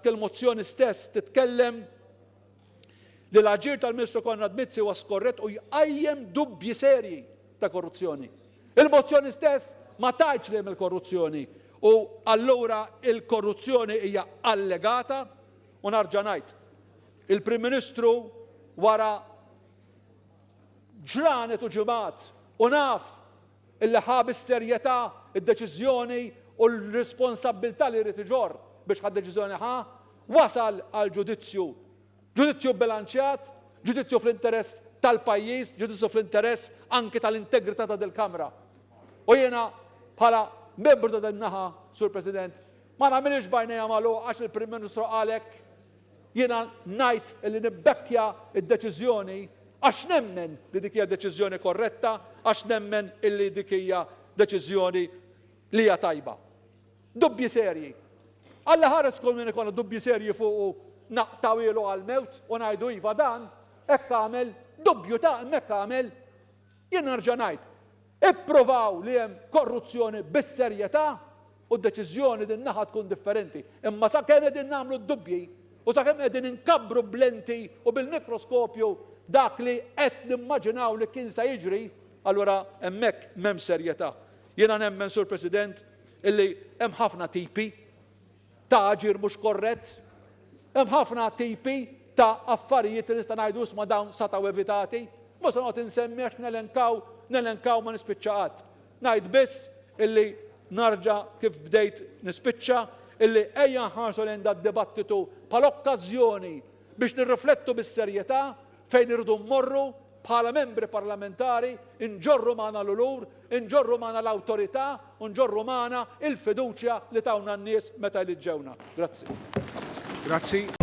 Anke l-mozzjoni stess titkellem li l-aġir tal-Ministru Konrad Mizzi huwa skorrett u jqajjem dubbji serji ta' korruzzjoni. Il-mozzjoni stess ma tgħidx li hemm il-korruzzjoni u allura il-korruzzjoni hija allegata u narġa' ngħid, il-Prim Ministru wara ġranet u ġimgħat u naf illi ħa bis-serjetà d-deċiżjoni u l-responsabbiltà li jrid iġorr biex ħa d-deċiżjoni ħa, wasal għal ġudizzju, ġudizzju bbilanċjat, ġudizzju fl-interess tal-pajjiż, ġudizzju fl-interess anki tal-integrità ta' dil-Kamra. U jiena bħala membru ta' din naħa, Sur President, ma nagħmilhiex b'għajnejja magħluqa għax il-Prim Ministru qal hekk. Jiena ngħid illi nibbekkja d-deċiżjoni għax nemmen li dik hija deċiżjoni korretta, għax nemmen illi dik hija deċiżjoni li hija tajba. Dubbji serji. Alla ħares kull min ikollna dubbji serji fuqu naqtgħuhielu għall-mewt u ngħidu iva dan hekk għamel, dubbju ta' imma hekk għamel. Jien nerġa' ngħid, ippruvaw li hemm korruzzjoni bis-serjetà u d-deċiżjoni din naħa tkun differenti. Imma sakemm qegħdin nagħmlu d-dubbji u sakemm qegħdin inkabbru b'lenti u bil-mikroskopju dak li qed nimmaġinaw li kien se jiġri, allura hemmhekk m'hemmx serjetà. Jiena nemmen, Sur President, illi hemm ħafna tipi ta' aġir mhux korrett, hemm ħafna tipi ta' affarijiet li nista' ngħidu isma' dawn setgħu evitati. Mhux se noqgħod insemmi għax nelenkaw, nelenkaw ma nispiċċa qatt. Ngħid biss illi narġa' kif bdejt nispiċċa, illi ejja nħarsu lejn dad-dibattitu bħala okkażjoni biex nirriflettu bis-serjetà fejn irridu mmorru bħala membri parlamentari, inġorru magħna l-unur, inġorru magħna l-awtorità u nġorru magħna l-fiduċja li tawna n-nies meta eliġġewna. Grazzi. Grazzi.